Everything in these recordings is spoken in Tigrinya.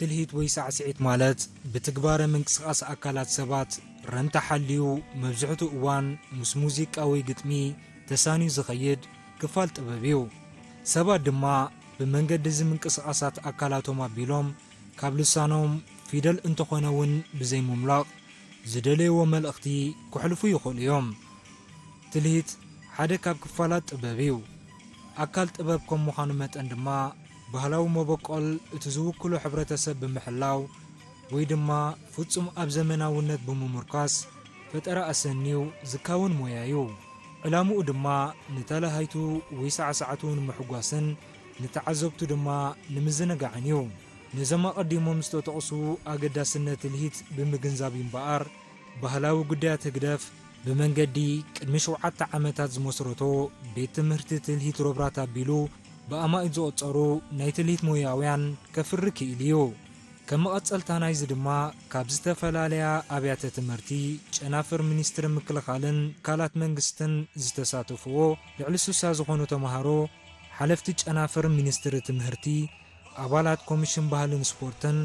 ትልሂት ወይ ሳዕስዒት ማለት ብትግባረ ምንቅስቓስ ኣካላት ሰባት ረምታ ሓልዩ፣ መብዝሕትኡ እዋን ምስ ሙዚቃ ወይ ግጥሚ ተሳንዩ ዝኸይድ ክፋል ጥበብ እዩ። ሰባት ድማ ብመንገዲ እዚ ምንቅስቓሳት ኣካላቶም ኣቢሎም ካብ ልሳኖም ፊደል እንተኾነ እውን ብዘይምምላቕ ዝደለይዎ መልእኽቲ ክሕልፉ ይኽእሉ እዮም። ትልሂት ሓደ ካብ ክፋላት ጥበብ እዩ። ኣካል ጥበብ ከም ምዃኑ መጠን ድማ ባህላዊ መበቆል እቲ ዝውክሎ ሕብረተሰብ ብምሕላው ወይ ድማ ፍጹም ኣብ ዘመናውነት ብምምርኳስ ፈጠራ ኣሰንዩ ዝካወን ሞያ እዩ። ዕላምኡ ድማ ንተላሃይቱ ወይ ሳዕሳዕቱ ንምሕጓስን ንተዓዘብቱ ድማ ንምዝንጋዕን እዩ። ነዞም ኣቐዲሞም ዝተጠቕሱ ኣገዳስነት ትልሂት ብምግንዛብ እምበኣር፣ ባህላዊ ጉዳያት ህግደፍ ብመንገዲ ቅድሚ ሸውዓተ ዓመታት ዝመስረቶ ቤት ትምህርቲ ትልሂት ሮብራት ኣቢሉ ብኣማኢት ዝቑጸሩ ናይ ትልሂት ሞያውያን ከፍሪ ክኢሉ እዩ። ከም መቐጸልታ ናይዚ ድማ ካብ ዝተፈላለያ ኣብያተ ትምህርቲ፣ ጨናፍር ሚኒስትሪ ምክልኻልን ትካላት መንግስትን ዝተሳተፍዎ ልዕሊ ስሳ ዝኾኑ ተምሃሮ፣ ሓለፍቲ ጨናፍር ሚኒስትሪ ትምህርቲ፣ ኣባላት ኮሚሽን ባህልን ስፖርትን፣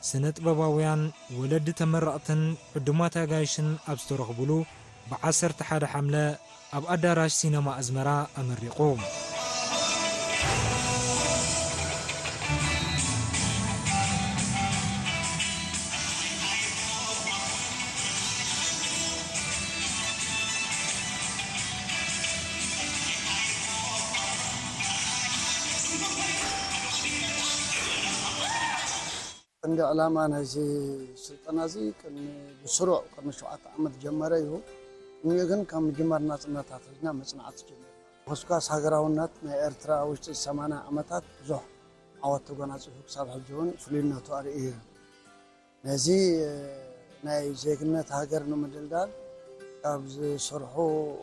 ስነ ጥበባውያን፣ ወለዲ ተመረቕትን ዕዱማት ኣጋይሽን ኣብ ዝተረኽቡሉ ብዓሰርተ ሓደ ሓምለ ኣብ ኣዳራሽ ሲነማ ኣዝመራ ኣመሪቑ። ቀንዲ ዕላማ ናይዚ ስልጠና እዚ ቅድሚ ብስሩዕ ቅድሚ ሸውዓተ ዓመት ጀመረ እዩ። እኒኡ ግን ካብ ምጅማር ናጽነት ኣትሒዝና መጽናዕቲ ጀሚርና። ምኹስኳስ ሃገራውነት ናይ ኤርትራ ኣብ ውሽጢ ሰማንያ ዓመታት ብዙሕ ዓወት ተጎናጺፉ ክሳብ ሕጂ እውን ፍሉይነቱ ኣርእዩ እዩ። ነዚ ናይ ዜግነት ሃገር ንምድልዳል ካብ ዝሰርሑ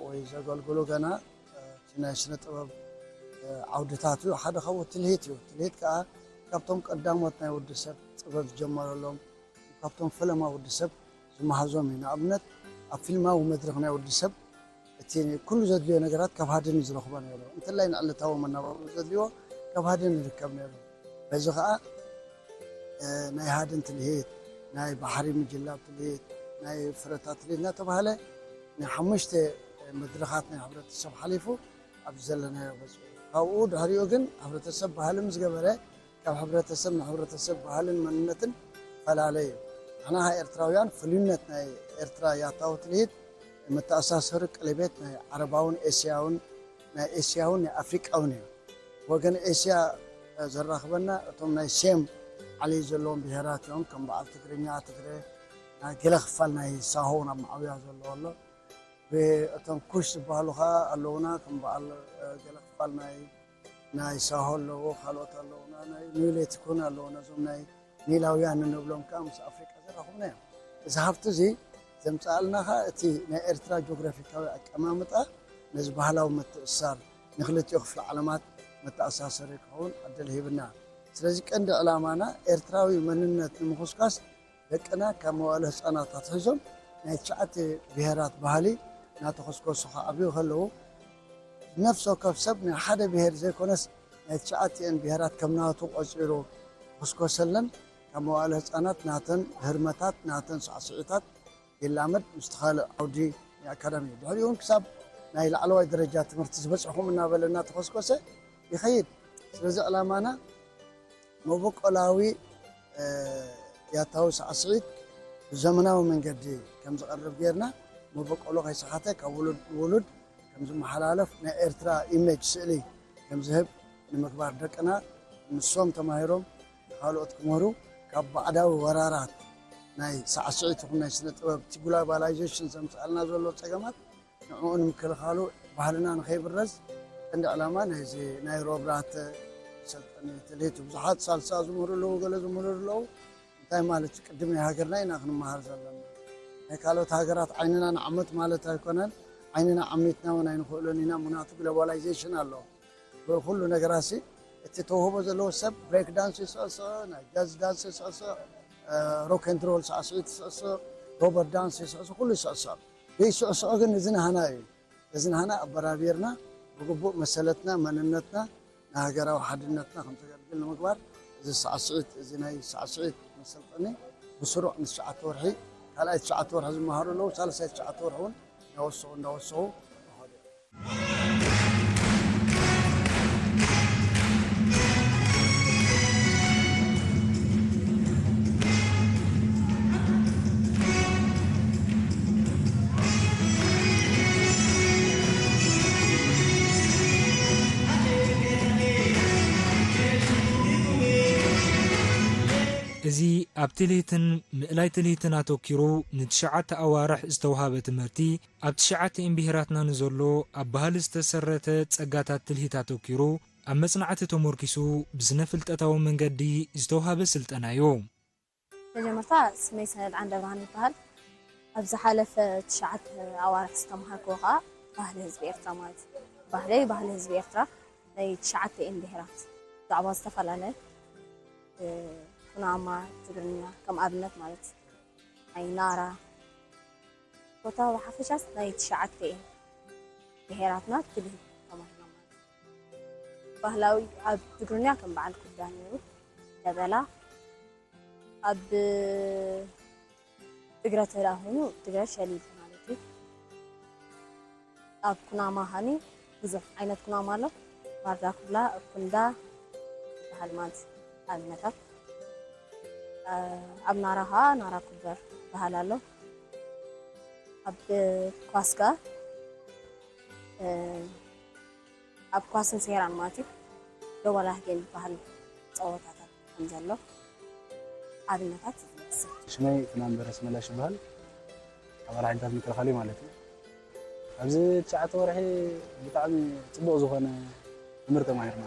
ወይ ዘገልግሉ ገና እቲ ናይ ስነ ጥበብ ዓውድታት እዩ። ሓደ ካብኡ ትልሂት እዩ። ትልሂት ከዓ ካብቶም ቀዳሞት ናይ ወዲ ሰብ ጥበብ ዝጀመረሎም፣ ካብቶም ፈለማ ወዲ ሰብ ዝመሃዞም እዩ። ንኣብነት ኣብ ፊልማዊ መድረኽ ናይ ወዲ ሰብ እቲ ኩሉ ዘድልዮ ነገራት ካብ ሃድን እዩ ዝረኽቦ ነይሩ። እንተላይ ንዕለታዊ መነባብሮ ዘድልዮ ካብ ሃድን ይርከብ ነይሩ። በዚ ከዓ ናይ ሃድን ትልሂት፣ ናይ ባሕሪ ምጅላብ ትልሂት፣ ናይ ፍረታት ትልሂት እናተባህለ ናይ ሓሙሽተ መድረኻት ናይ ሕብረተሰብ ሓሊፉ ኣብዚ ዘለናዮ በፂሑ። ካብኡ ድሕሪኡ ግን ሕብረተሰብ ባህሊ ምስ ገበረ ካብ ሕብረተሰብ ንሕብረተሰብ ባህልን መንነትን ይፈላለ እዩ። ንሕና ከዓ ኤርትራውያን ፍሉይነት ናይ ኤርትራ ያታዊ ትልሂት መተኣሳሰሪ ቀለቤት ናይ ዓረባውን ኤስያውን ናይ ኤስያውን ናይ ኣፍሪቃውን እዩ። ወገን ኤስያ ዘራኽበና እቶም ናይ ሴም ዓሊ ዘለዎም ብሄራት እዮም። ከም በዓል ትግርኛ፣ ትግረ፣ ናይ ገለ ክፋል ናይ ሳሆ ናብ መዓብያ ዘለዎ ኣሎ። እቶም ኩሽ ዝበሃሉ ከዓ ኣለውና፣ ከም በዓል ገለ ክፋል ናይ ናይ ሳሆ ኣለዎ፣ ካልኦት ኣለውና፣ ናይ ኒውሌት ኩን ኣለዎ። ነዞም ናይ ኒላውያን እንብሎም ከዓ ምስ ኣፍሪቃ ዘራኽቡና እዮም። እዚ ሃፍቲ እዚ ዘምፅኣልና ከዓ እቲ ናይ ኤርትራ ጂኦግራፊካዊ ኣቀማምጣ ነዚ ባህላዊ ምትእስሳር ንክልቲኡ ክፍለ ዓለማት መተኣሳሰሪ ክኸውን ዕድል ሂብና። ስለዚ ቀንዲ ዕላማና ኤርትራዊ መንነት ንምኹስኳስ ደቅና ካብ መዋእለ ህፃናት ኣትሒዞም ናይ ትሽዓተ ብሄራት ባህሊ እናተኾስኮሱ ክዓብዩ ከለዉ፣ ነፍሲ ወከፍ ሰብ ናይ ሓደ ብሄር ዘይኮነስ ናይ ትሽዓቲኤን ብሄራት ከም ናቱ ቆፂሩ ክኹስኮሰለን ካብ መዋእለ ህፃናት ናተን ህርመታት ናተን ሳዕስዒታት ይላመድ ምስቲ ካልእ ዓውዲ ናይ ኣካዳሚ እዩ። ድሕሪኡ እውን ክሳብ ናይ ላዕለዋይ ደረጃ ትምህርቲ ዝበፅሕኹም እናበለ እናተኾስኮሰ ይኸይድ። ስለዚ ዕላማና መበቆላዊ ያታዊ ሳዕስዒት ብዘመናዊ መንገዲ ከም ዝቐርብ ጌርና መበቆሎ ከይሰሓተ ካብ ውሉድ ንውሉድ ከም ዝመሓላለፍ ናይ ኤርትራ ኢሜጅ ስእሊ ከም ዝህብ ንምግባር ደቅና ንሶም ተማሂሮም ካልኦት ክምህሩ ካብ ባዕዳዊ ወራራት ናይ ሳዕስዒት ይኹን ናይ ስነ ጥበብ እቲ ግሎባላይዜሽን ዘምፅኣልና ዘሎ ፀገማት ንዕኡ ንምክልኻሉ ባህልና ንኸይብረዝ ቀንዲ ዕላማ ናይዚ ናይ ሮብራት ሰልጠኒ ትልሂት ብዙሓት ሳልሳ ዝምህሩ ኣለዉ፣ ገለ ዝምህሩ ኣለዉ። እንታይ ማለት እዩ? ቅድም ናይ ሃገርና ኢና ክንመሃር ዘለና። ናይ ካልኦት ሃገራት ዓይንና ንዓመት ማለት ኣይኮነን። ዓይንና ዓሚትና እውን ኣይንኽእሎን ኢና። ምኽንያቱ ግሎባላይዜሽን ኣሎ። ብኩሉ ነገራሲ እቲ ተውህቦ ዘለዎ ሰብ ብሬክ ዳንስ ይስዕስዕ፣ ናይ ጃዝ ዳንስ ይስዕስዕ፣ ሮክ ኤንድ ሮል ሳዕስዒት ይስዕስዕ፣ ጎበር ዳንስ ይስዕስዕ፣ ኩሉ ይስዕስዕ። ዘይስዕስዖ ግን እዚ ናህና እዩ። እዚ ናህና ኣበራቢርና ብግቡእ መሰለትና፣ መንነትና፣ ንሃገራዊ ሓድነትና ከም ዘገልግል ንምግባር እዚ ሳዕስዒት እዚ ናይ ሳዕስዒት ሰልጠኒ ብስሩዕ ንትሽዓተ ወርሒ፣ ካልኣይ ትሽዓተ ወርሒ ዝመሃሩ ኣለዉ፣ ሳልሳይ ትሽዓተ ወርሒ እውን እንዳወሰኹ እንዳወሰኹ ይኸዱ። እዚ ኣብ ትልሂትን ምእላይ ትልሂትን ኣተኪሩ ንትሽዓተ ኣዋርሕ ዝተውሃበ ትምህርቲ፣ ኣብ ትሽዓቲኤን ብሄራትና ንዘሎ ኣብ ባህሊ ዝተሰረተ ጸጋታት ትልሂት ኣተኪሩ፣ ኣብ መጽናዕቲ ተሞርኪሱ ብስነ ፍልጠታዊ መንገዲ ዝተውሃበ ስልጠና'ዩ። መጀመርታ ስመይ ሰነድ ዓንደብርሃን ይበሃል። ኣብ ዝሓለፈ ትሽዓተ ኣዋርሕ ዝተምሃርክዎ ከኣ ባህሊ ህዝቢ ኤርትራ ማለት እዩ። ባህለይ ባህሊ ህዝቢ ኤርትራ ናይ ትሽዓቲኤን ብሄራት ብዛዕባ ዝተፈላለየ ኩናማ፣ ትግርኛ ከም ኣብነት ማለት ናይ ናራ ቦታ ብሓፈሻስ ናይ ትሽዓቲኤን ብሄራትና ትልሂት ተማሂርና ማለት እዩ። ባህላዊ ኣብ ትግርኛ ከም በዓል ኩዳ ነይሩ፣ ደበላ ኣብ ትግረ ተዳኺሙ ትግረ ሸሊል ማለት እዩ። ኣብ ኩናማ ሃኒ ብዙሕ ዓይነት ኩናማ ኣሎ። ማርዳ ኩላ፣ ኩንዳ ዝበሃል ማለት ኣብነታት። ኣብ ናራ ኸዓ ናራ ኩበር ዝበሃል ኣሎ። ኣብ ኳስ ከኣ ኣብ ኳስን ሴራን ማለት እዩ ደወላህ ጌም ዝበሃል ፀወታታት ከም ዘሎ ኣብነታት ዝመስል። ሽመይ ፍናን በረስ መላሽ ይበሃል። ኣባል ሓይልታት ምክልኻል እዩ ማለት እዩ። ኣብዚ ትሽዓተ ወርሒ ብጣዕሚ ፅቡቕ ዝኾነ ትምህርቲ ተማሂርና።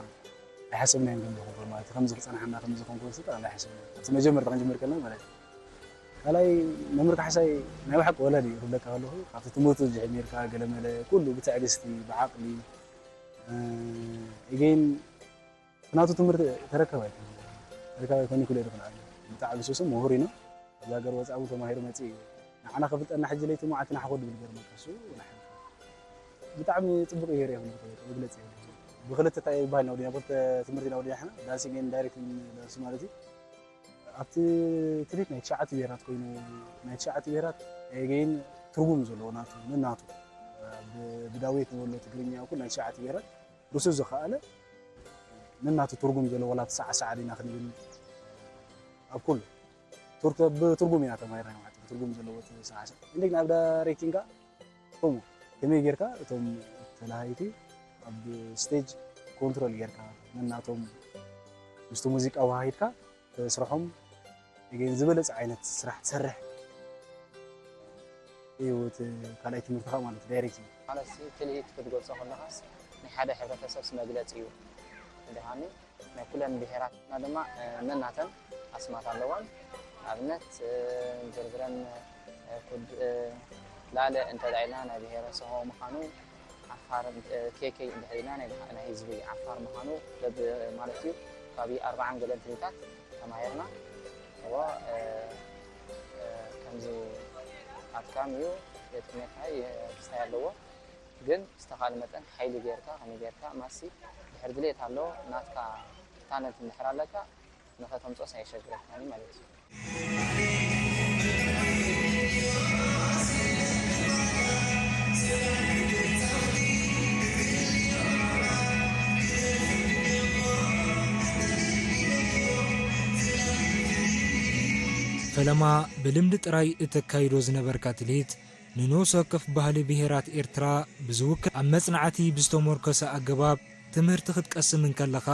ኣይሓሰብናዮን ከም ዝኸውን ማለት እዩ። ከምዚ ክፀንሓና ከምዚ ክኸውን ክብል ስለ ኣይሓሰብናዮን። ኣብቲ መጀመርታ ክንጅምር ከለና ማለት እዩ። ካልኣይ መምህር ካሕሳይ ናይ ብሓቂ ወላዲ እዩ ክብለካ ከለኹ ካብቲ ትምህርቱ ጀሚርካ ገለመለ ኩሉ ብትዕግስቲ ብዓቕሊ ኢገይን ናቱ ትምህርቲ ተረከብ ኣይኮነ ተረካብ ኣይኮነ ይክሉ ይኽእል ኣሎ ብጣዕሚ ሱሱ ምሁር ኢና ኣብዚ ሃገር ወፃኢ እውን ተማሂሩ መፅእ እዩ ንዓና ከፍልጠና ሕጂ ለይቲ መዓልቲ ንሓኮ ድብል ገርመካ እሱ ብጣዕሚ ፅቡቅ እዩ ሪኦ መግለፂ ብክልተ እንታይ ይበሃል ናውዲና ክልተ ትምህርቲ ናውዲና ሓና ዳንሲንግ ዳይሬክቲንግ ዳንስ ማለት እዩ ኣብቲ ትሪት ናይ ትሽዓተ ብሄራት ኮይኑ ናይ ትሽዓተ ብሄራት ገይን ትርጉም ዘለዎ ናቱ ንናቱ ብዳዊት ንበሎ ትግርኛ ኩል ናይ ትሽዓተ ብሄራት ርሱ ዝኸኣለ ንናቱ ትርጉም ዘለዎ ዋላ ትሳዕ ሳዕ ዲና ክንብል ኣብ ኩሉ ብትርጉም ኢና ተማሂርና ማለት ብትርጉም ዘለዎ ሳዕ ሳዕ እንደግና ኣብ ዳይሬክቲንግ ከምኡ ከመይ ጌርካ እቶም ተላሃይቲ ኣብ ስቴጅ ኮንትሮል ጌርካ ነናቶም ምስቲ ሙዚቃ ወሃሂድካ ስርሖም ግን ዝበለፀ ዓይነት ስራሕ ትሰርሕ እዩ እቲ ካልኣይ ትምህርትኻ ማለት ዳይሬክት እዩ። ማለት ትልሂት ክትገልፆ ከለኻስ ናይ ሓደ ሕብረተሰብስ መግለፂ እዩ። እንድሃኒ ናይ ኩለን ብሄራትና ድማ ነናተን ኣስማት ኣለዋን። ንኣብነት ዝርዝረን ኩድ ላለ እንተዳኢልና ናይ ብሄረ ሰሆ ምዃኑ ዓፋር ኬኬ እንድሕር ኢልና ናይ ህዝቢ ዓፋር ምዃኑ በብ ማለት እዩ ካብ ኣርባዓን ገለን ትልሂታት ተማሂርና እዎ ከምዚ ኣድካም እዩ የጥሜካ ክስታይ ኣለዎ ግን ብዝተኻለ መጠን ሓይሊ ጌርካ ከመይ ጌርካ ማሲ ድሕር ድሌት ኣሎ ናትካ ታለንት እንድሕር ኣለካ ንኸተምፅኦስ ኣየሸግረካን ማለት እዩ ፈለማ ብልምዲ ጥራይ እተካይዶ ዝነበርካ ትልሂት ንንኡስ ወከፍ ባህሊ ብሄራት ኤርትራ ብዝውክል ኣብ መጽናዕቲ ብዝተሞርከሰ ኣገባብ ትምህርቲ ክትቀስም እንከለኻ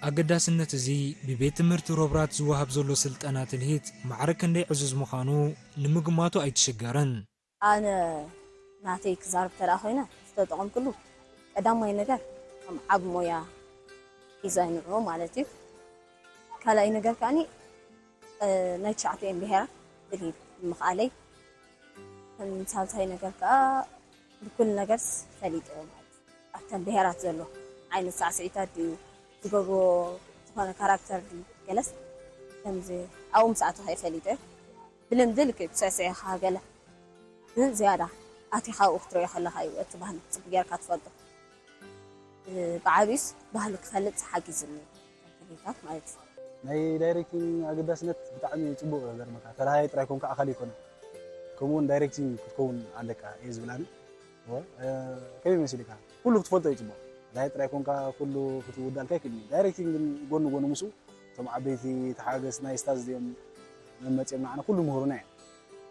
ኣገዳስነት እዚ ብቤት ትምህርቲ ሮብራት ዝወሃብ ዘሎ ስልጠና ትልሂት ማዕረ ክንደይ ዕዙዝ ምዃኑ ንምግማቱ ኣይትሽገርን። ኣነ ናተይ ክዛረብ ተደኣ ኮይነ ዝተጠቐምኩሉ ቀዳማይ ነገር ከም ዓብ ሞያ ዲዛይን ንዑ ማለት እዩ። ካልኣይ ነገር ከኣኒ ናይ ትሽዓተኤን ብሄራት ድልሂት ብምኽኣለይ ከም ሳልሳይ ነገር ከኣ ብኩሉ ነገርስ ፈሊጠዮ ማለት ኣብተን ብሄራት ዘሎ ዓይነት ሳዕስዒታት ድዩ ዝገብርዎ ዝኾነ ካራክተር ድዩ ገለስ ከምዚ ኣብኡ ምስ ኣተኹ እየ ፈሊጠዮ። ብልምዲ ልክዕ ትስዕስዕ ኢኻ ገለ ግን ዝያዳ ኣቲኻ ኣብኡ ክትሪኦ ከለኻ እዩ እቲ ባህሊ ብፅቡቕ ጌርካ ትፈልጦ። ብዓብዩስ ባህሊ ክፈልጥ ሓጊዙኒ እቶም ትልሂታት ማለት እዩ። ናይ ዳይሬክቲንግ ኣገዳስነት ብጣዕሚ ጽቡቕ፣ ገርመካ ተላሃየ ጥራይ ኮንካ ኣኻሊ ኣይኮነን። ከምኡ እውን ዳይሬክቲንግ ክትከውን ኣለካ እየ ዝብል ኣነ። እወ፣ እ፣ ከመይ መሲልካ? ኩሉ ክትፈልጦ እዩ ጽቡቕ። ተላሃየ ጥራይ ኮንካ ኩሉ ክትውዳልካ ኣይክእልን እዩ። ዳይሬክቲንግ ግን ጎኒ ጎኒ ምስኡ እቶም ዓበይቲ ተሓገስ ናይ ስታዝ እዚኦም መመጽኦም ንዓና ኩሉ ምሁሩና እዮም።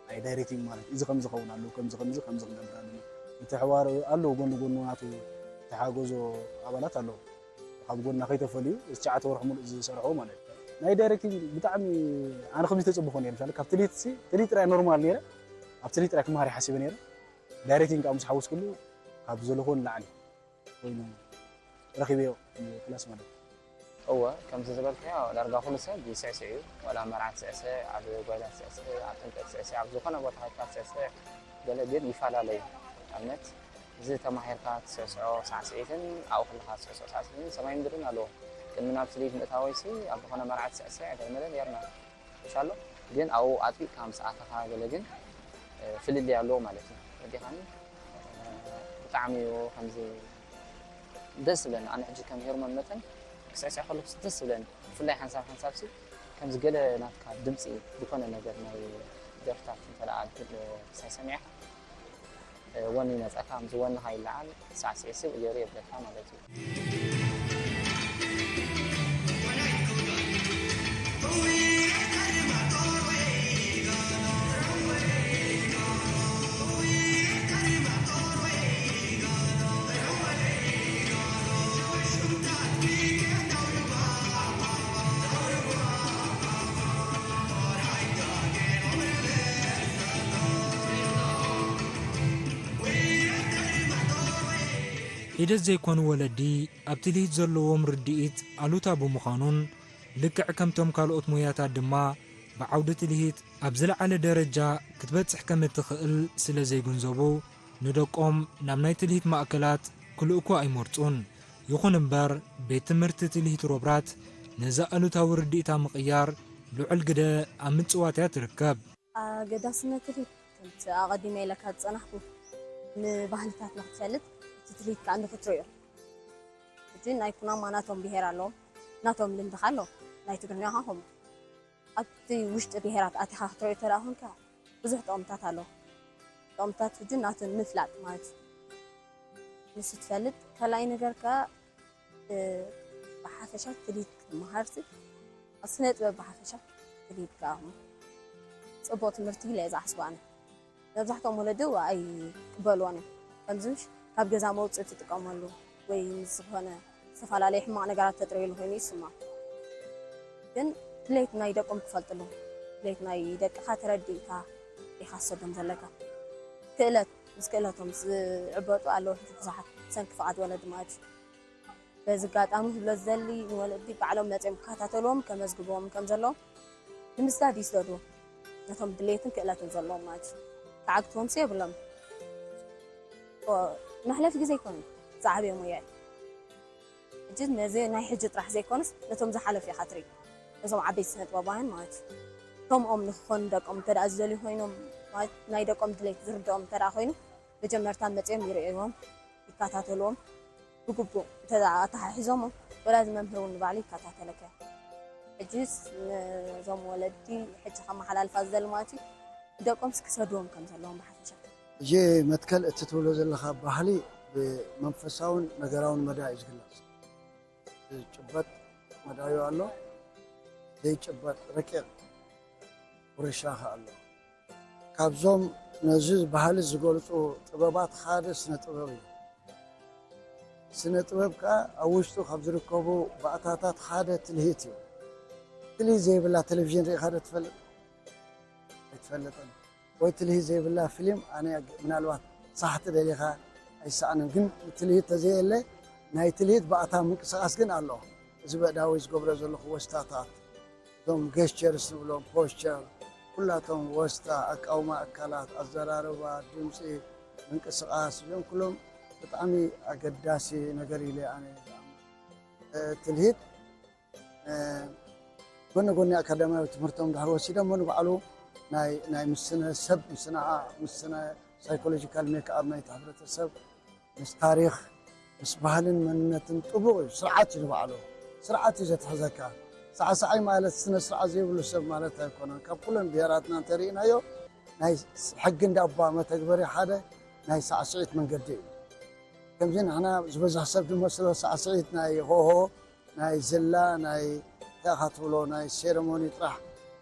ናይ ዳይሬክቲንግ ማለት እዚ ከም ዝኸውን ኣለዎ፣ ከምዚ ከምዚ ከምዚ ክንገብር ኣለና። እቲ ሕዋር ኣለዎ፣ ጎኒ ጎኑ ናቱ ተሓገዞ ኣባላት ኣለዎ። ካብ ጎና ከይተፈልዩ እዚ ትሽዓተ ወርሒ ሙሉእ ዝሰርሕዎ ማለት እዩ። ናይ ዳይሬክቲንግ ብጣዕሚ ኣነ ከምዚ ተጸብኾ ነይረ። ምሳሌ ካብ ትልሂት ሲ፣ ትልሂት ጥራይ ኖርማል ነይረ። ኣብ ትልሂት ጥራይ ክመሃር ይሓስበ ነይረ። ዳይሬክቲንግ ካብ ምስ ሓወስኩሉ ካብ ዘለኹዎ ንላዕሊ ኮይኑ ረኺበዮ ክላስ ማለት እዩ። እወ፣ ከምዚ ዝበልካዮ ዳርጋ ኩሉ ሰብ ይስዕስዕ እዩ። ዋላ መርዓ ትስዕስዕ፣ ኣብ ጓይላ ትስዕስዕ፣ ኣብ ጥምቀት ትስዕስዕ፣ ኣብ ዝኾነ ቦታ ከድካ ትስዕስዕ፣ ገለ ግን ይፈላለ እዩ። ኣብነት እዚ ተማሂርካ ትስዕስዖ ሳዕስዒትን ኣብኡ ከለኻ ትስዕስዖ ሳዕስዒትን ሰማይ ምድርን ኣለዎ። ቅድሚ ናብ ትልሂት ምእታወይሲ ኣብ ዝኾነ መርዓ ትስዕስዕ ገለ መለ ነርና። ይሻሎ ግን ኣብኡ ኣጥቢቕካ ምስ ኣተኻ ገለ ግን፣ እ፣ ፍልልይ ኣለዎ ማለት እዩ። ወዲኻኒ፣ እ፣ ብጣዕሚ እዩ ከምዚ ደስ ዝብለኒ። ኣነ ሕጂ ከም ሄርሞን መጠን ክስዕስዕ ከለኹስ ደስ ዝብለኒ። ብፍላይ ሓንሳብ ሓንሳብሲ ከምዚ ገለ ናትካ ድምጺ ዝኾነ ነገር ናይ ደርፍታት እንተ ደኣ ክሳይ ሰሚዕካ፣ እ፣ ወኒ ይመጸካ፣ ምስ ወንኻ ይለዓል፣ ሳዕስዒ ስቕ ገይሩ የብለካ ማለት እዩ። ሒደት ዘይኮኑ ወለዲ ኣብ ትልሂት ዘለዎም ርድኢት ኣሉታ ብምዃኑን ልክዕ ከምቶም ካልኦት ሞያታት ድማ ብዓውዲ ትልሂት ኣብ ዝለዓለ ደረጃ ክትበጽሕ ከም እትኽእል ስለ ዘይግንዘቡ ንደቆም ናብ ናይ ትልሂት ማእከላት ክልእኩ ኣይመርጹን። ይኹን እምበር ቤት ትምህርቲ ትልሂት ሮብራት ነዚ ኣሉታዊ ርድኢታ ምቕያር ልዑል ግደ ኣብ ምጽዋት እያ ትርከብ። ኣገዳስነት ትልሂት ከምቲ ኣቐዲመ ኢለካ ዝጸናሕኩ ንባህልታትና ክትፈልጥ እቲ ትልሂት ከኣ ንኽትርእዮ። ሕጂ ናይ ኩናማ ናቶም ብሄር ኣለዎም፣ ናቶም ልምዲ ከኣ ኣለዎም። ናይ ትግርኛ ከኣ ከምኡ። ኣብቲ ውሽጢ ብሄራት ኣቲኻ ክትርእዮ እንተ ደኣ ኾንካ ብዙሕ ጠቕምታት ኣለዎ። ጠቕምታት ሕጂ ናቱ ምፍላጥ ማለት እዩ። ንሱ ትፈልጥ። ካልኣይ ነገር ከኣ ብሓፈሻ ትልሂት ክትመሃርሲ ኣብ ስነ ጥበብ ብሓፈሻ ትልሂት ከኣ ጽቡቕ ትምህርቲ ኢለ እየ ዝሓስቦ ኣነ። መብዛሕትኦም ወለዲ ኣይቅበልዎን እዮም። ከምዚ ምሽ ካብ ገዛ መውፅኢ ትጥቀመሉ ወይ ምስ ዝኾነ ዝተፈላለዩ ሕማቕ ነገራት ተጥርየሉ ኮይኑ ይስማዕ። ግን ድሌት ናይ ደቆም ክፈልጥሉ ድሌት ናይ ደቅኻ ተረዲእካ ኢኻ ትሰዶም ዘለካ። ክእለት ምስ ክእለቶም ዝዕበጡ ኣለዉ ብዙሓት ብሰንኪ ፍቓድ ወለዲ ማለት እዩ። በዚ ኣጋጣሚ ክብሎ ዝደሊ ንወለዲ ባዕሎም መፅኦም ክከታተልዎም ከመዝግብዎም ከም ዘለዎም ንምስዳድ ይስደድዎም ነቶም ድሌትን ክእለትን ዘለዎም ማለት እዩ። ክዓግትዎምሲ የብሎም። መሕለፊ ግዜ ኣይኮነን ዝዓበየ ሞያ እዩ። ሕጂ ነዚ ናይ ሕጂ ጥራሕ ዘይኮነስ ነቶም ዝሓለፉ ኢኻ ትርኢ። ነዞም ዓበይቲ ስነ ጥበባውያን ማለት እዩ። ከምኦም ንክኾኑ ደቆም እንተ ደኣ ዝደልዩ ኮይኖም ማለት ናይ ደቆም ድሌት ዝርድኦም እንተ ደኣ ኮይኑ መጀመርታ መፅኦም ይርእይዎም፣ ይከታተልዎም፣ ብግቡእ እንተ ኣተሓሒዞሞ ወላ እዚ መምህር እውን ንባዕሉ ይከታተለካ እዩ። ሕጂስ ነዞም ወለዲ ሕጂ ከመሓላልፋ ዝደሊ ማለት እዩ ንደቆምስ ክሰድዎም ከም ዘለዎም ብሓፈሻ። እዚ መትከል እቲ ትብሎ ዘለኻ ባህሊ ብመንፈሳውን ነገራውን መዳ እዩ ዝግለፅ። ዝጭበጥ መዳዩ ኣሎ፣ ዘይጭበጥ ረቂቕ ውርሻ ኸኣ ኣሎ። ካብዞም ነዚ ባህሊ ዝገልፁ ጥበባት ሓደ ስነ ጥበብ እዩ። ስነ ጥበብ ከኣ ኣብ ውሽጡ ካብ ዝርከቡ ባእታታት ሓደ ትልሂት እዩ። ትልሂት ዘይብላ ቴሌቪዥን ርኢኻ ዶ ትፈልጥ? ኣይትፈልጥን። ወይ ትልሂት ዘይብላ ፊልም ኣነ ምናልባት ሳሕቲ ደሊኻ ኣይሰኣንን፣ ግን ትልሂት ተዘየለ ናይ ትልሂት ባእታ ምንቅስቓስ ግን ኣሎ። እዚ በእዳዊ ዝገብሮ ዘለኹ ወስታታት እዞም ጌስቸርስ ንብሎም ፖስቸር ኩላቶም ወስታ ኣቃውማ ኣካላት ኣዘራርባ ድምፂ ምንቅስቓስ እዚኦም ኩሎም ብጣዕሚ ኣገዳሲ ነገር ኢለ ኣነ ዝኣምን ትልሂት ጎኒ ጎኒ ኣካዳሚያዊ ትምህርቶም ድሕሪ ወሲዶም ንባዕሉ ናይ ናይ ምስነ ሰብ ምስነ ዓቕ ምስነ ሳይኮሎጂካል ሜክኣብ ናይቲ ሕብረተሰብ ምስ ታሪኽ ምስ ባህልን መንነትን ጥቡቕ እዩ። ስርዓት እዩ ንባዕሉ ስርዓት እዩ ዘትሕዘካ። ሳዕሳዓይ ማለት ስነ ስርዓት ዘይብሉ ሰብ ማለት ኣይኮነን። ካብ ኩለን ብሄራትና እንተሪእናዮ ናይ ሕጊ እንዳባ መተግበሪ ሓደ ናይ ሳዕስዒት መንገዲ እዩ። ከምዚ ንሕና ዝበዝሕ ሰብ ዝመስሎ ሳዕስዒት ናይ ሆሆ፣ ናይ ዝላ፣ ናይ እንታይ ኢኻ ትብሎ፣ ናይ ሴረሞኒ ጥራሕ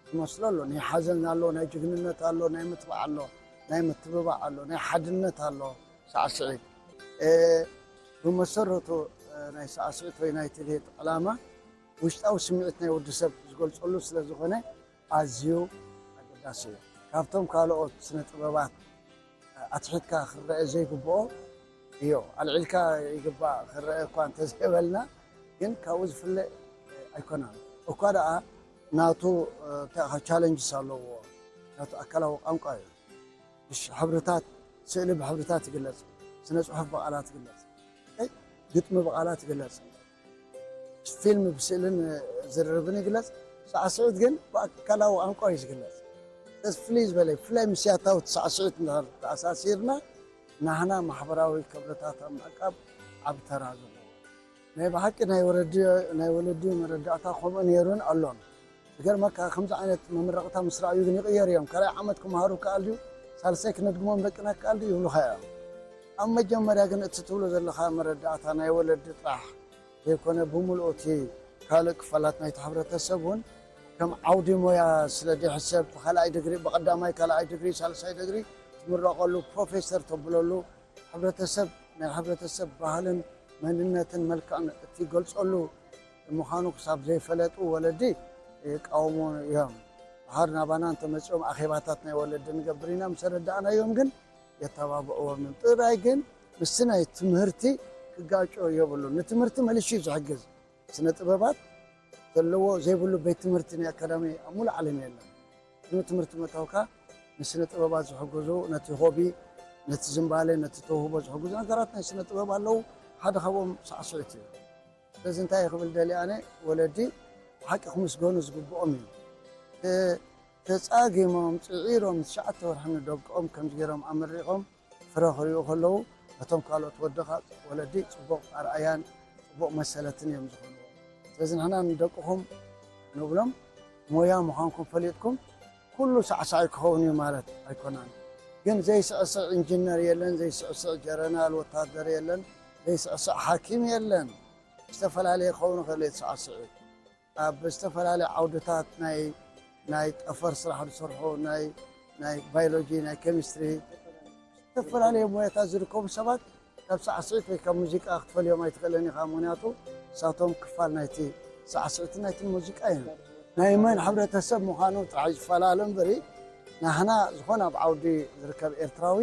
ዝመስሎ ኣሎ። ናይ ሓዘን ኣሎ፣ ናይ ጅግንነት ኣሎ፣ ናይ ምትባዕ ኣሎ፣ ናይ ምትብባዕ ኣሎ፣ ናይ ሓድነት ኣሎ። ሳዕስዒት፣ እ፣ ብመሰረቱ፣ እ፣ ናይ ሳዕስዒት ወይ ናይ ትልሂት ዕላማ ውሽጣዊ ስምዒት ናይ ወዲ ሰብ ዝገልጸሉ ስለ ዝኾነ ኣዝዩ ኣገዳሲ እዩ። ካብቶም ካልኦት ስነ ጥበባት ኣትሒትካ ክረአ ዘይግብኦ እዩ። ኣልዒልካ ይግባእ ክረአ እኳ እንተዘይበልና፣ ግን ካብኡ ዝፍለ ኣይኮነን። እኳ ደኣ ናቱ፣ እ፣ ቻለንጅስ ኣለዎ፣ ናቱ ኣካላዊ ቋንቋ እዩ። ብሽ-፣ ሕብርታት፣ ስእሊ ብሕብርታት ይግለጽ፣ ስነ ጽሑፍ ብቓላት ይግለጽ፣ ኦኬ? ግጥሚ ብቓላት ይግለጽ፣ ፊልም ብስእልን ዝርርብን ይግለጽ። ሳዕስዒት ግን ብኣካላዊ ቋንቋ እዩ ዝግለጽ። ስለዚ ፍልይ ዝበለ፣ ብፍላይ ምስ ያታዊ ሳዕስዒት እንድሕር ተኣሳሲርና፣ ናህና ማሕበራዊ ክብርታት ኣብ ምዕቃብ ዓቢ ተራ ዘለዎ። ናይ ብሓቂ ናይ ወለዲ-፣ ናይ ወለዲ መረዳእታ ከምኡ ነይሩን ኣሎን። ዝገርመካ፣ ከምዚ ዓይነት መመረቕታ ምስ ረኣዩ ግን ይቕየር እዮም። ካልኣይ ዓመት ክመሃሩ ይከኣል ድዩ? ሳልሳይ ክነድግሞም ደቅና ይከኣል ድዩ? ይብሉኻ እዮም። ኣብ መጀመርያ ግን እቲ ትብሎ ዘለኻ መረዳእታ ናይ ወለዲ ጥራሕ ዘይኮነ፣ ብምልኡ እቲ ካልእ ክፋላት ናይቲ ሕብረተሰብ እውን ከም ዓውዲ ሞያ ስለ ዘይሕሰብ፣ ብኻልኣይ ድግሪ፣ ብቐዳማይ፣ ካልኣይ ድግሪ፣ ሳልሳይ ድግሪ ትምረቐሉ፣ ፕሮፌሰር ተብለሉ፣ ሕብረተሰብ፣ ናይ ሕብረተሰብ ባህልን መንነትን መልክዕን እትገልጸሉ ምዃኑ ክሳብ ዘይፈለጡ ወለዲ ይቃወሙ እዮም። ድሓር ናባና እንተመጺኦም ኣኼባታት ናይ ወለዲ ንገብር ኢና ምስ ኣረዳእናዮም ግን የተባብዕዎም እዮም። ጥራይ ግን ምስቲ ናይ ትምህርቲ ክጋጮ የብሉን። ንትምህርቲ መሊሹ እዩ ዝሕግዝ። ስነ ጥበባት ዘለዎ ዘይብሉ ቤት ትምህርቲ ናይ ኣካዳሚ ኣብ ሙሉእ ዓለም የለን። ቅድሚ ትምህርቲ ምእታውካ ንስነ ጥበባት ዝሕግዙ፣ ነቲ ሆቢ፣ ነቲ ዝንባለ፣ ነቲ ተውህቦ ዝሕግዙ ነገራት ናይ ስነ ጥበብ ኣለዉ። ሓደ ካብኦም ሳዕስዒት እዩ። ስለዚ እንታይ ክብል ደልየ ኣነ፣ ወለዲ ብሓቂ ክምስገኑ ዝግብኦም እዩ። ተ-፣ ተጻጊሞም፣ ጽዒሮም፣ ትሽዓተ ወርሒ ንደቆም ከምዚ ገይሮም ኣመሪቖም ፍረ ክሪኡ ከለዉ፣ ነቶም ካልኦት ወደኻ ወለዲ ጽቡቕ ኣርኣያን ጽቡቕ መሰለትን እዮም ዝኾንዎም። ስለዚ ንሕና ንደቅኹም ንብሎም፣ ሞያ ምዃንኩም ፈሊጥኩም፣ ኩሉ ሳዕሳዒ ክኸውን እዩ ማለት ኣይኮነን። ግን ዘይስዕስዕ ኢንጂነር የለን፣ ዘይስዕስዕ ጀረናል ወታደር የለን፣ ዘይስዕስዕ ሓኪም የለን። ዝተፈላለየ ክኸውን ይኽእል እዩ እቲ ሳዕስዒት። ኣብ ዝተፈላለየ ዓውድታት ናይ፣ ናይ ጠፈር ስራሕ ዝሰርሑ፣ ናይ፣ ናይ ባዮሎጂ፣ ናይ ኬሚስትሪ፣ ዝተፈላለየ ሞያታት ዝርከቡ ሰባት ካብ ሳዕስዒት ወይ ካብ ሙዚቃ ክትፈልዮም ኣይትኽእልን ኢኻ። ምኽንያቱ ንሳቶም ክፋል ናይቲ ሳዕስዒትን ናይቲ ሙዚቃ እዮም። ናይ መን ሕብረተሰብ ምዃኑ ጥራሕ እዩ ዝፈላለ እምበሪ፣ ናህና ዝኾነ ኣብ ዓውዲ ዝርከብ ኤርትራዊ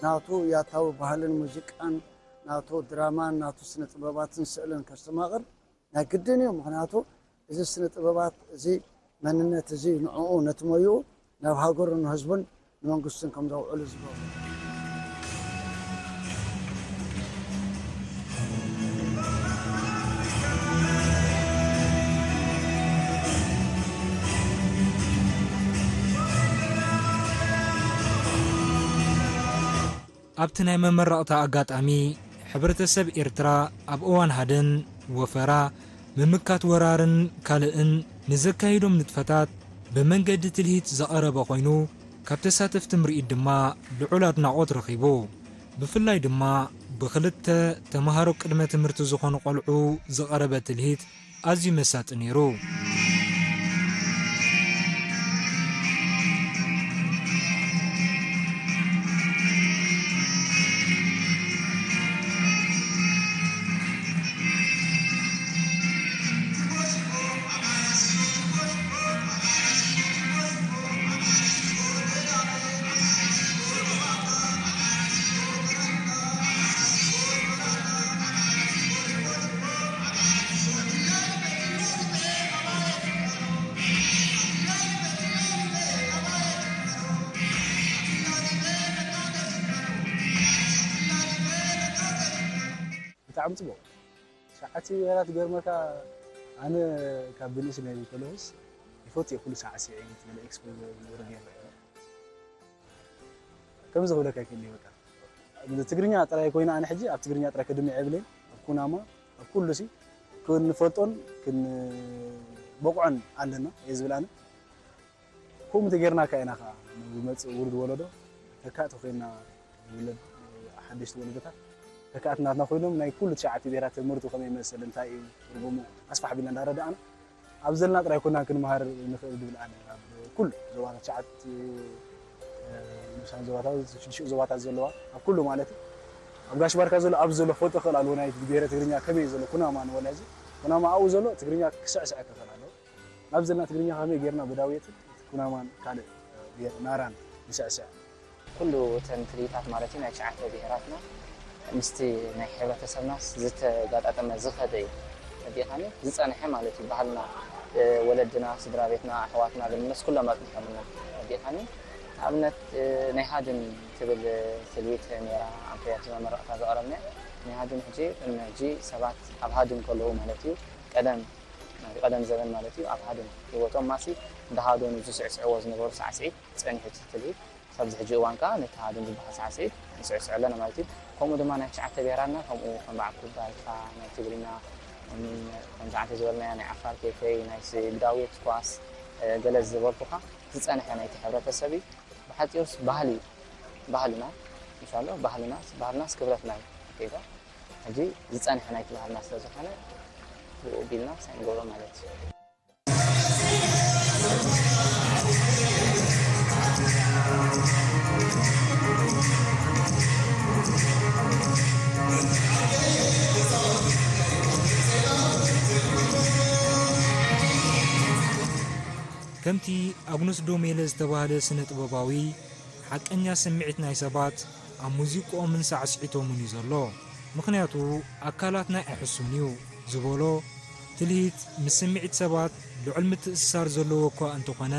ናቱ ያታዊ ባህልን ሙዚቃን፣ ናቱ ድራማን፣ ናቱ ስነ ጥበባትን ስእልን ከስተማቕር ናይ ግድን እዩ። ምኽንያቱ እዚ ስነ ጥበባት እዚ መንነት እዚ ንዕኡ ነቲ ሞይኡ ናብ ሃገሩን ንህዝቡን ንመንግስቱን ከም ዘውዕሉ ዝገብሩ። ኣብቲ ናይ መመረቕታ ኣጋጣሚ፣ ሕብረተሰብ ኤርትራ ኣብ እዋን ሃደን፣ ወፈራ፣ ምምካት ወራርን ካልእን ንዘካይዶም ንጥፈታት ብመንገዲ ትልሂት ዝቐረበ ኮይኑ፣ ካብ ተሳተፍቲ ምርኢት ድማ ልዑል ኣድናቖት ረኺቡ። ብፍላይ ድማ ብኽልተ ተምሃሮ ቅድመ ትምህርቲ ዝኾኑ ቆልዑ ዝቐረበ ትልሂት ኣዝዩ መሳጢ ነይሩ። ብጣዕሚ ጽቡቕ። ሰዓት ይበላ ትገርመካ፣ ኣነ ካብ ብንእስነይ ከለኹስ ይፈቱ እየ ኩሉ ሳዕስዒ፣ እቲ ገለ ኤክስፖ ዝገብሮ ገይረ እየ። ከምዚ ክብለካ ይክእል እየ በቃ። ትግርኛ ጥራይ ኮይነ ኣነ ሕጂ ኣብ ትግርኛ ጥራይ ከድምዕ የብለይን፣ ኣብ ኩናማ፣ ኣብ ኩሉ ሲ ክንፈልጦን ክን-፣ በቑዕን ኣለና እየ ዝብል ኣነ። ከምኡ እንተጌርና ከኣ ኢና ከኣ ንዝመጽእ ውሉድ ወለዶ ተካእቲ ኮይና፣ ዝውለድ ሓደሽቲ ወለዶታት ተካእቲ ናትና ኮይኖም ናይ ኩሉ ትሽዓተ ብሄራት ትምህርቱ ከመይ ይመስል፣ እንታይ እዩ ትርጉሙ ኣስፋሕ ቢልና እንዳረዳእና ኣብ ዘለና ጥራይ ኮና ክንመሃር ንኽእል ዝብል ኣነ። ኣብ ኩሉ ዞባታት ትሽዓተ፣ ንሳን ዞባታት ሽዱሽተ ዞባታት ዘለዋ ኣብ ኩሉ ማለት እዩ። ኣብ ጋሽ ባርካ ዘሎ ኣብዚ ዘሎ ክፈልጦ ክእል ኣለዎ ናይ ብሄረ ትግርኛ ከመይ እዩ ዘሎ ኩናማ ንወላ እዚ ኩናማ ኣብኡ ዘሎ ትግርኛ ክስዕስዕ ክእል ኣለዎ። ናብ ዘለና ትግርኛ ከመይ ጌርና ብዳውየትን ኩናማን ካልእ ብሄር ናራን ንስዕስዕ። ኩሉ እተን ትልሂታት ማለት እዩ ናይ ትሽዓተ ብሄራትና ምስቲ ናይ ሕብረተሰብናስ ዝተጋጣጠመ ዝኸደ እዩ። ረዲእኻኒ? ዝጸንሐ ማለት እዩ። ባህልና፣ ወለድና፣ ስድራ ቤትና፣ ኣሕዋትና ግን ምስ ኩሎም ኣጽኒሖምና። ረዲእኻኒ? ንኣብነት ናይ ሃድን ትብል ትልሂት ነይራ ኣብ ክያት መመረቕታ ዘቕረብናያ። ናይ ሃድን ሕጂ ከም ሕጂ ሰባት ኣብ ሃድን ከለዉ ማለት እዩ ቀደም ናይ ቀደም ዘበን ማለት እዩ ኣብ ሃድን ህይወቶም ማሲ እንዳሃደኑ ዝስዕስዕዎ ዝነበሩ ሳዕስዒት ጸኒሑ እቲ ትልሂት ክሳብ ዝሕጂ እዋን ከኣ ነቲ ሃድን ዝበሃል ሳዕስዒት ንስዕስዖ ኣለና ማለት እዩ። ከምኡ ድማ ናይ ትሽዓተ ብሄራትና ከምኡ ከም በዓል ኩባይካ ናይ ትግርኛ ከምዚ ዓንተ ዝበልናያ ናይ ዓፋር ኬከይ ናይ ስግዳዊት ኳስ ገለ ዝበልኩኻ ዝጸንሐ ናይቲ ሕብረተሰብ እዩ። ብሓጺሩስ ባህሊ እዩ። ባህልና ኢንሻሎ ባህልና ባህልናስ ክብረትና እዩ። ጌጋ ሕጂ ዝጸንሐ ናይቲ ባህልና ስለ ዝኾነ ብኡ ቢልና ሳይ ንገብሮ ማለት እዩ። ከምቲ ኣግኑስ ዶሜለ ዝተባህለ ስነ ጥበባዊ ሓቀኛ ስምዒት ናይ ሰባት ኣብ ሙዚቅኦምን ሳዕስዒቶምን እዩ ዘሎ። ምኽንያቱ ኣካላትና ኣይሕሱን እዩ ዝበሎ ትልሂት ምስ ስምዒት ሰባት ልዑል ምትእስሳር ዘለዎ እኳ እንተኾነ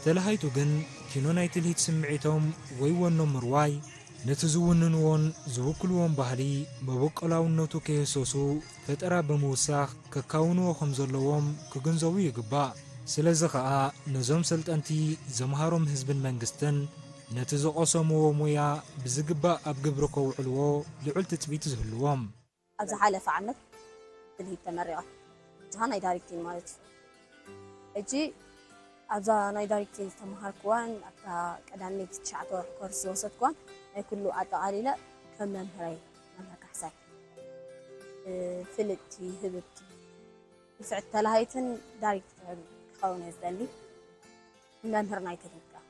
ተለሃይቱ ግን ኪኖ ናይ ትልሂት ስምዒቶም ወይ ወኖም ምርዋይ ነቲ ዝውንንዎን ዝውክልዎን ባህሊ መበቆላውነቱ ከየህሰሱ ፈጠራ ብምውሳኽ ከካውንዎ ከም ዘለዎም ክግንዘቡ ይግባእ። ስለዚ ኸኣ ነዞም ሰልጠንቲ ዘምሃሮም ህዝብን መንግስትን ነቲ ዝቐሰምዎ ሞያ ብዝግባእ ኣብ ግብሪ ከውዕልዎ ልዑል ትጽቢት ዝህልዎም። ኣብ ዝሓለፈ ዓመት ትልሂት ተመሪቐ። ብዝኻ ናይ ዳይሬክቲንግ ማለት እዩ። ሕጂ ኣብዛ ናይ ዳይሬክቲንግ ዝተምሃርክዋን ኣብታ ቀዳመይቲ ትሽዓተ ወርሒ ኮርስ ዝወሰድክዋን ናይ ኩሉ ኣጠቓሊለ ከም መምህረይ መምህር ካሕሳይ ፍልጥቲ፣ ህብብቲ፣ ንፍዕቲ ተላሃይትን ዳይሬክተርን ክኸውን እየ ዝደሊ። መምህር ናይ ትልሂት ከኣ።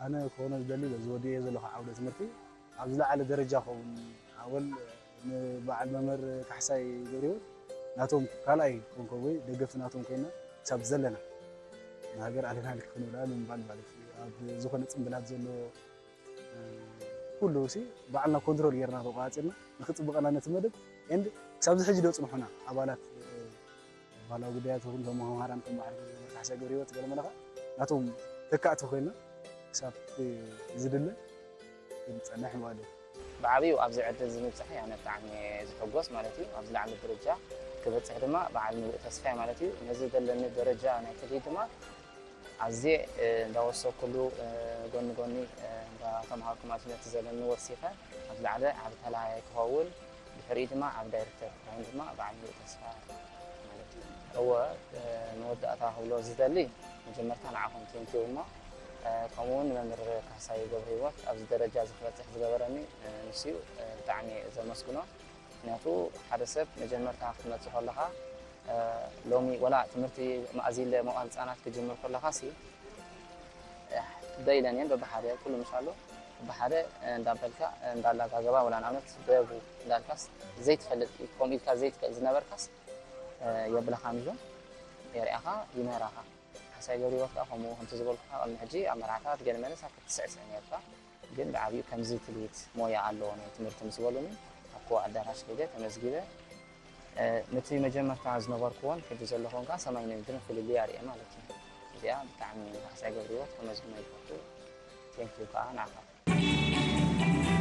ኣነ ክኾኖ ዝደሊ በዚ ወዲኤዮ ዘለኹ ዓውደ ትምህርቲ ኣብ ዝለዓለ ደረጃ ክኸውን ኣወል ንበዓል መምህር ካሕሳይ ገብረሂወት ናቶም ካልኣይ ክኾን ወይ ደገፍቲ ናቶም ኮይና ክሳብ ዘለና ንሃገር ኣለና ክንብላ ንምባል ማለት እዩ። ኣብ ዝኾነ ጽምብላት ዘሎ ኩሉ ሲ ባዕልና ኮንትሮል ጌርና ተቋጺርና ንክጽብቐና ነቲ መደብ ኤንድ ክሳብ ዝሕጂ ዶ ጽንሑና ኣባላት ባህላዊ ጉዳያት ይኹን እቶም መምሃራን ከም ባሕሪ ካሕሳይ ገብረሂወት ገለ መለኻ ናቶም ተካእቲ ኮይና ክሳብ ዝድለ ክንጸንሕ ማለት እዩ። ብዓብዩ ኣብዚ ዕድል እዚ ምብጻሐይ ኣነ ብጣዕሚ እየ ዝሕጎስ ማለት እዩ። ኣብዚ ላዕሊ ደረጃ ክበጽሕ ድማ በዓል ምሉእ ተስፋ እየ ማለት እዩ። ነዚ ዘለኒ ደረጃ ናይ ትልሂት ድማ ኣዝየ እንዳወሰኩሉ ጎኒ ጎኒ እንዳተምሃርኩ ማለት እዩ። ነቲ ዘለኒ ወሲኸ ኣብ ላዕሊ ዓቢ ተላሃያይ ክኸውን ድሕሪኡ ድማ ዓቢ ዳይረክተር ክኸውን ድማ በዓል ሙሉእ ተስፋ ማለት እዩ። እወ ንመወዳእታ ክብሎ ዝደሊ መጀመርታ ንዓኹም ቴንኪው እሞ ከምኡ እውን ንመምህር ካሕሳይ ገብረሂወት ኣብዚ ደረጃ እዚ ክበፅሕ ዝገበረኒ ንሱ እዩ ብጣዕሚ እየ ዘመስግኖ። ምክንያቱ ሓደ ሰብ መጀመርታ ክትመፅእ ከለኻ ሎሚ ወላ ትምህርቲ ማእዚለ መዋእለ ህፃናት ክጅምር ከለኻ ሲ ዶ ኢለን እየን በብሓደ ኩሉ ምሻሎ በብሓደ እንዳበልካ እንዳላጋገባ ወላ ንኣብነት በቡ እንዳልካስ ዘይትፈልጥ ከምኡ ኢልካ ዘይትክእል ዝነበርካስ የብልኻን ኢሉ የርእያኻ ይምህራኻ። ሓሳይ ገብረ ህይወት ከዓ ከምኡ ከምቲ ዝበልኩኻ ቅድሚ ሕጂ ኣብ መርዓታት ገለ መለስ ኣብ ክትስዕስዕ ነርካ። ግን ብዓብዩ ከምዚ ትልሂት ሞያ ኣለዎ ናይ ትምህርቲ ምስ በሉኒ ኣብኮ ኣዳራሽ ከይደ ተመዝጊበ። ነቲ መጀመርታ ዝነበርክዎን ሕጂ ዘለኽዎን ከዓ ሰማይን ምድርን ፍልልይ ኣርእየ ማለት እዩ። እዚኣ ብጣዕሚ ሓሳይ ገብረ ህይወት ከመስግኖ ይፈቱ። Thank you ከዓ ንዓኻ።